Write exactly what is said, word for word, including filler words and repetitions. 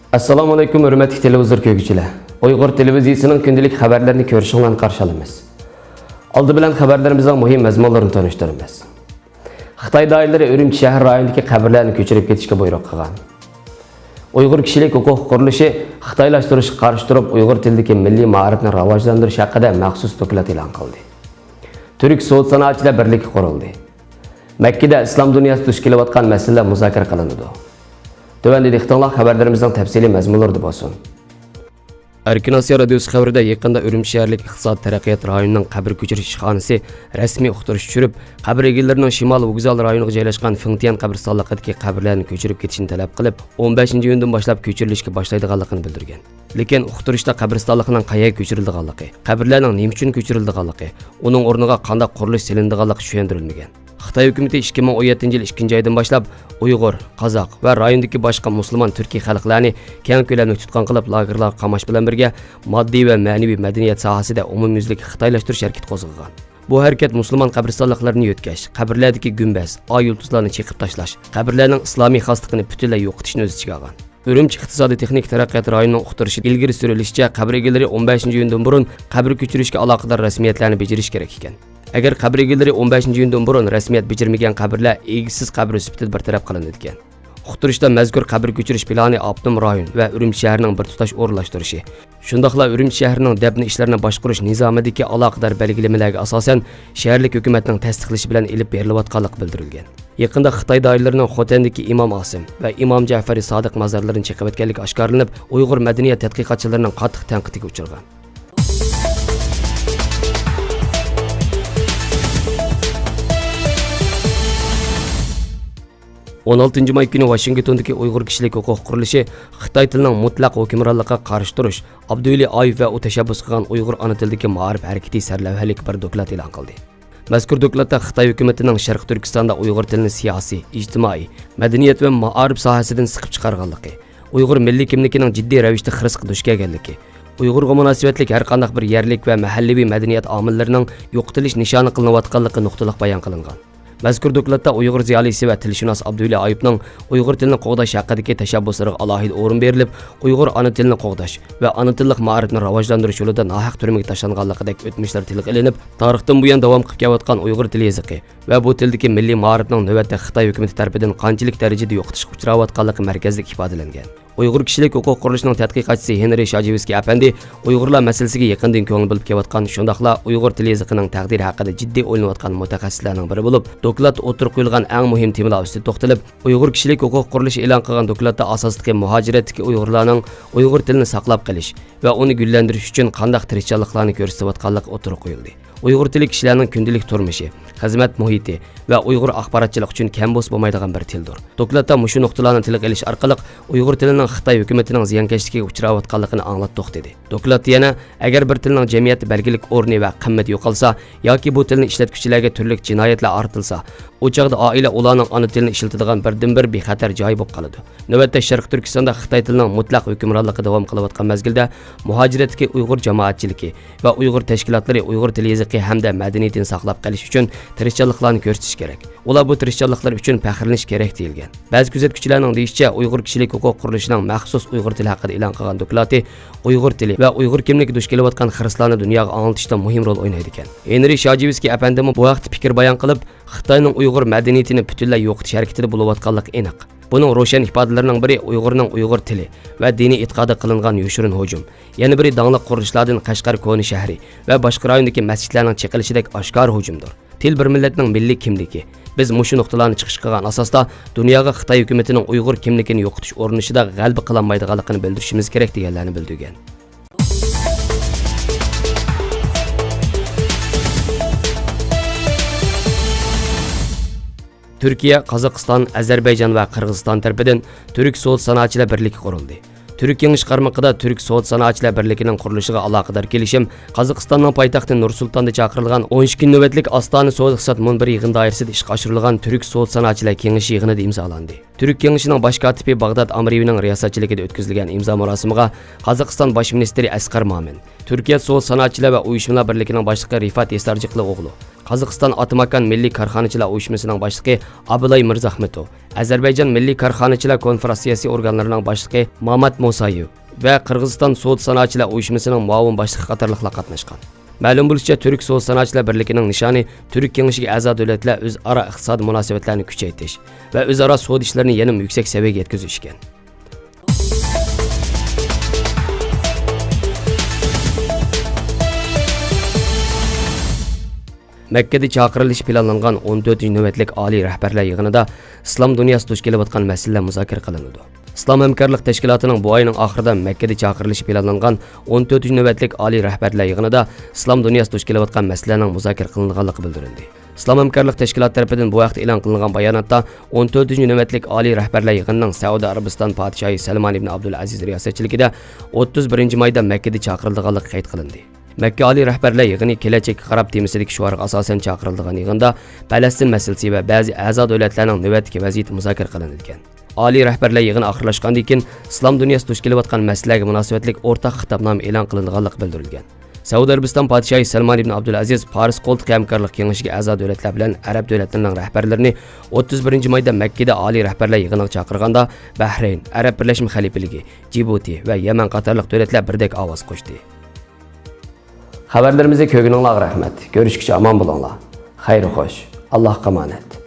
ئەسسالامۇئەلەيكۇم، ھۆرمەتلىك تېلېۋىزور كۆرگۈچىلەر! ئۇيغۇر تېلېۋىزىيىسىنىڭ كۈندىلىك خەۋەرلىرىنى كۆرۈشۈڭلارنى قارشى ئالىمىز. ئالدى بىلەن خەۋەرلىرىمىزنىڭ مۇھىم مەزمۇنلىرىنى تونۇشتۇرىمىز. خىتاي دائىرىلىرى ئۈرۈمچى شەھەر رايونىدىكى قەبرىلەرنى كۆچۈرۈپ كېتىشكە بۇيرۇق قىلغان. ئۇيغۇر كىشىلىك ھوقۇق قۇرۇلۇشى خىتايلاشتۇرۇشقا قارشى تۇرۇپ، ئۇيغۇر تىلىدىكى مىللىي مائارىپنى راۋاجلاندۇرۇش ھەققىدە مەخسۇس دوكلات ئېلان قىلدى. تۈرك سودا سانائەتچىلەر بىرلىكى قۇرۇلدى. مەككىدە ئىسلام دۇنياسى دۇچ كېلىۋاتقان مەسىلىلەر مۇزاكىرە قىلىنىدۇ. تۆۋەندە دىققىتىڭلار خەۋەرلىرىمىزنىڭ تەپسىلىي مەزمۇنلىرىدا بولسۇن. ئەركىن ئاسىيا رادىيوسى خەۋىرىدە، يېقىندا ئۈرۈمچى شەھەرلىك ئىقتىسادىي تەرەققىيات رايونىنىڭ قەبرە كۆچۈرۈش ئىشخانىسى رەسمىي ئۇقتۇرۇش چۈشۈرۈپ، قەبرە ئىگىلىرىنىڭ شىمالىي ۋوگزال رايونىغا جايلاشقان فېڭتيەن قەبرىستانلىقىدىكى قەبرىلەرنى كۆچۈرۈپ كېتىشنى تەلەپ قىلىپ، ئون بەشىنچى ئىيۇندىن باشلاپ كۆچۈرۈلۈشكە باشلايدىغانلىقىنى بىلدۈرگەن. لېكىن ئۇقتۇرۇشتا قەبرىستانلىقنىڭ قەيەرگە كۆچۈرۈلىدىغانلىقى، قەبرىلەرنىڭ نېمە ئۈچۈن كۆچۈرۈلىدىغانلىقى، ئۇنىڭ ئورنىغا قانداق قۇرۇلۇش سېلىنىدىغانلىقى چۈشەندۈرۈلمىگەن. خىتاي ھۆكۈمىتى ئىككى مىڭ ئون يەتتىنچى يىل ئىككىنچى ئايدىن باشلاپ ئۇيغۇر، قازاق ۋە رايوندىكى باشقا مۇسۇلمان تۈركىي خەلقلەرنى كەڭ كۆلەملىك تۇتقۇن قىلىپ، لاگېرلارغا قاماپ بىلەن بىرگە، ماددىي ۋە مەنىۋى مەدەنىيەت ساھەسىدە ئومۇميۈزلۈك خىتايلاشتۇرۇش ھەرىكىتى قوزغىغان. بۇ ھەرىكەت مۇسۇلمان قەبرىستانلىقلىرىنى يۆتكەش، قەبرىلەردىكى گۈمبەز، ئاي يۇلتۇزلارنى چېقىپ تاشلاش، قەبرىلەرنىڭ ئىسلامىي خاسلىقىنى پۈتۈنلەي يوقىتىشنى ئۆز ئىچىگە ئالغان. ئۈرۈمچى ئىقتىسادىي تېخنىك تەرەققىيات رايونىنىڭ ئۇقتۇرۇشىدا ئىلگىرى سۈرۈلۈشىچە، قەبرە ئىگىلىرى ئون بەشىنچى ئىيۇندىن بۇرۇن قەبرە كۆچۈرۈشكە ئالاقىدار رەسمىيەتلەرنى بېجىرىشى كېرەك ئىكەن. ئەگەر قەبرە ئىگىلىرى ئون بەشىنچى ئىيۇندىن بۇرۇن رەسمىيەت بېجىرمىگەن قەبرىلەر ئىگىسىز قەبرە سۈپىتىدە بىر تەرەپ قىلىنىدىكەن. ئۇقتۇرۇشتا مەزكۇر قەبرە كۆچۈرۈش پىلانى ئاپتونوم رايون ۋە ئۈرۈمچى شەھىرىنىڭ بىر تۇتاش ئورۇنلاشتۇرۇشى، شۇنداقلا ئۈرۈمچى شەھىرىنىڭ دەپنە ئىشلىرىنى باشقۇرۇش نىزامىدىكى ئالاقىدار بەلگىلىمىلەرگە ئاساسەن، شەھەرلىك ھۆكۈمەتنىڭ تەستىقلىشى بىلەن ئېلىپ بېرىلىۋاتقانلىقى بىلدۈرۈلگەن. يېقىندا خىتاي دائىرىلىرىنىڭ خوتەندىكى ئىمام ئاسىم ۋە ئىمام جەفەرى سادىق مازارلىرىنى چېقىۋەتكەنلىكى ئاشكارىلىنىپ، ئۇيغۇر مەدەنىيەت تەتقىقاتچىلىرىنىڭ قاتتىق تەنقىدىگە ئۇچرىغان. ئون ئالتىنچى ماي كۈنى ۋاشىنگتوندىكى ئۇيغۇر كىشىلىك ھوقۇق قۇرۇلۇشى خىتاي تىلىنىڭ مۇتلەق ھۆكۈمرانلىقىغا قارشى تۇرۇش، ئابدۇۋەلى ئايۇپ ۋە ئۇ تەشەببۇس قىلغان ئۇيغۇر ئانا تىلىدىكى مائارىپ ھەرىكىتى سەرلەۋھەلىك بىر دوكلات ئېلان قىلدى. مەزكۇر دوكلاتتا خىتاي ھۆكۈمىتىنىڭ شەرقىي تۈركىستاندا ئۇيغۇر تىلىنى سىياسىي، ئىجتىمائىي، مەدەنىيەت ۋە مائارىپ ساھەسىدىن سىقىپ چىقارغانلىقى، ئۇيغۇر مىللىي كىملىكىنىڭ جىددىي رەۋىشتە خىرىسقا دۇچ كەلگەنلىكى، ئۇيغۇرغا مۇناسىۋەتلىك ھەرقانداق بىر يەرلىك ۋە مەھەللىۋى مەدەنىيەت ئامىللىرىنىڭ يوقىتىلىش نىشانى قىلىنىۋاتقانلىقى نۇقتىلىق بايان قىلىنغان. مەزكۇر دوكلاتتا ئۇيغۇر زىيالىيسى ۋە تىلشۇناس ئابدۇۋەلى ئايۇپنىڭ ئۇيغۇر تىلىنى قوغداش ھەققىدىكى تەشەببۇسلىرىغا ئالاھىدە ئورۇن بېرىلىپ، ئۇيغۇر ئانا تىلىنى قوغداش ۋە ئانا تىللىق مائارىپنى راۋاجلاندۇرۇش يولىدا ناھەق تۈرمىگە تاشلانغانلىقىدەك ئۆتمۈشلەر تىلغا ئېلىنىپ، تارىختىن بۇيان داۋام قىلىپ كېلىۋاتقان ئۇيغۇر تىل يېزىقى ۋە بۇ تىلدىكى مىللىي مائارىپنىڭ نۆۋەتتە خىتاي ھۆكۈمىتى تەرىپىدىن قانچىلىك دەرىجىدە يوقىتىشقا ئۇچراۋاتقانلىقى مەركەزلىك ئىپادىلەنگەن. ئۇيغۇر كىشىلىك ھوقۇق قۇرۇلۇشىنىڭ تەتقىقاتچىسى ھېنرى شاجېۋسكىي ئەپەندى ئۇيغۇرلار مەسىلىسىگە يېقىندىن كۆڭۈل بۆلۈپ كېلىۋاتقان، شۇنداقلا ئۇيغۇر تىل يېزىقىنىڭ تەقدىرى ھەققىدە جىددىي ئويلىنىۋاتقان مۇتەخەسسىسلەرنىڭ بىرى بولۇپ، دوكلاتتا ئوتتۇرىغا قويۇلغان ئەڭ مۇھىم تېمىلار ئۈستىدە توختىلىپ، ئۇيغۇر كىشىلىك ھوقۇق قۇرۇلۇشى ئېلان قىلغان دوكلاتتا ئاساسلىقى مۇھاجىرەتتىكى ئۇيغۇرلارنىڭ ئۇيغۇر تىلىنى ساقلاپ قېلىش ۋە ئۇنى گۈللەندۈرۈش ئۈچۈن قانداق تىرىشچانلىقلارنى كۆرسىتىۋاتقانلىقى ئوتتۇرىغا قويۇلدى. ئۇيغۇر تىلى كىشىلەرنىڭ كۈندىلىك تۇرمۇشى، خىزمەت مۇھىتى ۋە ئۇيغۇر ئاخباراتچىلىقى ئۈچۈن كەم بولسا بولمايدىغان بىر تىلدۇر. دوكلاتتا مۇشۇ نۇقتىلارنى تىلغا ئېلىش ئارقىلىق ئۇيغۇر تىلىنىڭ خىتاي ھۆكۈمىتىنىڭ زىيانكەشلىكىگە ئۇچراۋاتقانلىقىنى ئاڭلاتتۇق، دېدى. دوكلاتتا يەنە، ئەگەر بىر تىلنىڭ جەمئىيەتتە بەلگىلىك ئورنى ۋە قىممىتى يوقالسا ياكى بۇ تىلنى ئىشلەتكۈچىلەرگە تۈرلۈك جىنايەتلەر ئارتىلسا، ئۇ چاغدا ئائىلە ئۇلارنىڭ ئانا تىلىنى ئىشلىتىدىغان بىردىنبىر بىخەتەر جايى بولۇپ قالىدۇ. نۆۋەتتە شەرقىي تۈركىستاندا خىتاي تىلىنىڭ مۇتلەق ھۆكۈمرانلىقى داۋام قىلىۋاتقان مەزگىلدە، مۇھاجىرەتتىكى ئۇيغۇر جامائەتچىلىكى ۋە ئۇيغۇر تەشكىلاتلىرى ئۇيغۇر تىل يېزىقى ھەمدە مەدەنىيىتىنى ساقلاپ قېلىش ئۈچۈن تىرىشچانلىقلارنى كۆرسىتىشى كېرەك. ئۇلار بۇ تىرىشچانلىقلىرى ئۈچۈن پەخىرلىنىشى كېرەك، دېيىلگەن. بەزى كۆزەتكۈچىلەرنىڭ دېيىشىچە، ئۇيغۇر كىشىلىك ھوقۇق قۇرۇلۇشىنىڭ مەخسۇس ئۇيغۇر تىلى ھەققىدە ئېلان قىلغان دوكلاتى ئۇيغۇر تىلى ۋە ئۇيغۇر كىملىكى دۇچ كېلىۋاتقان خىرىسلارنى دۇنياغا ئاڭلىتىشتا مۇھىم رول ئوينايدىكەن. ھېنرى شاجېۋسكىي ئەپەندىمۇ بۇ ھەقتە پىكىر بايان قىلىپ، خىتاينىڭ ئۇيغۇر مەدەنىيىتىنى پۈتۈنلەي يوقىتىش ھەرىكىتىدە بولۇۋاتقانلىقى ئېنىق. بۇنىڭ روشەن ئىپادىلىرىنىڭ بىرى ئۇيغۇرنىڭ ئۇيغۇر تىلى ۋە دىنىي ئېتىقادىغا قىلىنغان يوشۇرۇن ھۇجۇم، يەنە بىرى داڭلىق قۇرۇلۇشلاردىن قەشقەر كونا شەھىرى ۋە باشقا رايوندىكى مەسچىتلەرنىڭ چېقىلىشىدەك ئاشكارا ھۇجۇمدۇر. تىل بىر مىللەتنىڭ مىللىي كىملىكى. بىز مۇشۇ نۇقتىلارنى چىقىش قىلغان ئاساستا دۇنياغا خىتاي ھۆكۈمىتىنىڭ ئۇيغۇر كىملىكىنى يوقىتىش ئۇرۇنۇشىدا غەلىبە قىلالمايدىغانلىقىنى بىلدۈرۈشىمىز كېرەك، دېگەنلەرنى بىلدۈرگەن. تۈركىيە، قازاقىستان، ئەزەربەيجان ۋە قىرغىزىستان تەرىپىدىن تۈرك سودا سانائەتچىلەر بىرلىكى قۇرۇلدى. تۈرك كېڭىشى قارمىقىدا تۈرك سودا سانائەتچىلەر بىرلىكىنىڭ قۇرۇلۇشىغا ئالاقىدار كېلىشىم قازاقىستاننىڭ پايتەختى نۇر سۇلتاندا چاقىرىلغان ئون ئىككى نۆۋەتلىك ئاستانە سودا ئىقتىساد مۇنبىرى يىغىن دائىرىسىدە ئىشقا ئاشۇرۇلغان تۈرك سودا سانائەتچىلەر كېڭىشى يىغىنىدا ئىمزالاندى. تۈرك كېڭىشىنىڭ باش كاتىپى باغدات ئامرېۋىنىڭ رىياسەتچىلىكىدە ئۆتكۈزۈلگەن ئىمزا مۇراسىمىغا قازاقىستان باش مىنىستىرى ئەسقەر مامىن، تۈركىيە سودا سانائەتچىلەر ۋە ئۇيۇشمىلار بىرلىكىنىڭ باشلىقى رىفات يېسارجىقلى ئوغلۇ، قازاقىستان ئاتىماكان مىللىي كارخانىچىلار ئۇيۇشمىسىنىڭ باشلىقى ئابىلاي مىرزاخمېتوۋ، ئەزەربەيجان مىللىي كارخانىچىلار كونفېدېراتسىيەسى ئورگانلىرىنىڭ باشلىقى مامات موسايېۋ ۋە قىرغىزىستان سودا سانائەتچىلەر ئۇيۇشمىسىنىڭ مۇئاۋىن باشلىقى قاتارلىقلار قاتناشقان. مەلۇم بولۇشىچە، تۈرك سودا سانائەتچىلەر بىرلىكىنىڭ نىشانى تۈرك كېڭىشىگە ئەزا دۆلەتلەر ئۆزئارا ئىقتىسادىي مۇناسىۋەتلەرنى كۈچەيتىش ۋە ئۆزئارا سودا ئىشلىرىنى يەنىمۇ يۈكسەك سەۋىيەگە يەتكۈزۈش ئىكەن. مەككىدە چاقىرىلىشى پىلانلانغان ئون تۆتىنچى نۆۋەتلىك ئالىي رەھبەرلەر يىغىنىدا ئىسلام دۇنياسى دۇچ كېلىۋاتقان مەسىلىلەر مۇزاكىرە قىلىنىدۇ. ئىسلام ھەمكارلىق تەشكىلاتىنىڭ بۇ ئاينىڭ ئاخىرىدا مەككىدە چاقىرىلىشى پىلانلانغان ئون تۆتىنچى نۆۋەتلىك ئالىي رەھبەرلەر يىغىنىدا ئىسلام دۇنياسى دۇچ كېلىۋاتقان مەسىلىلەرنىڭ مۇزاكىرە قىلىنىدىغانلىقى بىلدۈرۈلدى. ئىسلام ھەمكارلىق تەشكىلاتى تەرىپىدىن بۇ ھەقتە ئېلان قىلىنغان باياناتتا، ئون تۆتىنچى نۆۋەتلىك ئالىي رەھبەرلەر يىغىنىنىڭ سەئۇدى ئەرەبىستان پادىشاھى سەلمان ئىبن ئابدۇلئەزىز رىياسەتچىلىكىدە ئوتتۇز بىرىنچى مايدا مەككىدە چاقىرىلىدىغانلىقى قەيت قىلىندى. مەككە ئالىي رەھبەرلەر يىغىنى كېلەچەككە قاراپ تېمىسىدىكى شوئارغا ئاساسەن چاقىرىلىدىغان يىغىندا پەلەستىن مەسىلىسى ۋە بەزى ئەزا دۆلەتلەرنىڭ نۆۋەتتىكى ۋەزىيىتى مۇزاكىرە قىلىنىدىكەن. ئالىي رەھبەرلەر يىغىنى ئاخىرلاشقاندىن كېيىن، ئىسلام دۇنياسى دۇچ كېلىۋاتقان مەسىلىلەرگە مۇناسىۋەتلىك ئورتاق خىتابنامە ئېلان قىلىنىدىغانلىقى بىلدۈرۈلگەن. سەئۇدى ئەرەبىستان پادىشاھى سەلمان ئىبن ئابدۇلئەزىز پارس قولتۇقى ھەمكارلىق كېڭىشىگە ئەزا دۆلەتلەر بىلەن ئەرەب دۆلەتلىرىنىڭ رەھبەرلىرىنى ئوتتۇز بىرىنچى مايدا مەككىدە ئالىي رەھبەرلەر يىغىنىغا چاقىرغاندا، بەھرەين، ئەرەب بىرلەشمە خەلىپىلىكى، جىبۇتى ۋە يەمەن قاتارلىق دۆلەتلەر بىردەك ئاۋاز قوشتى. خەۋەرلىرىمىزنى كۆرگىنىڭلارغا رەھمەت. كۆرۈشكىچە ئامان بولۇڭلار. خەير خوش. ئاللاھقا ئامانەت.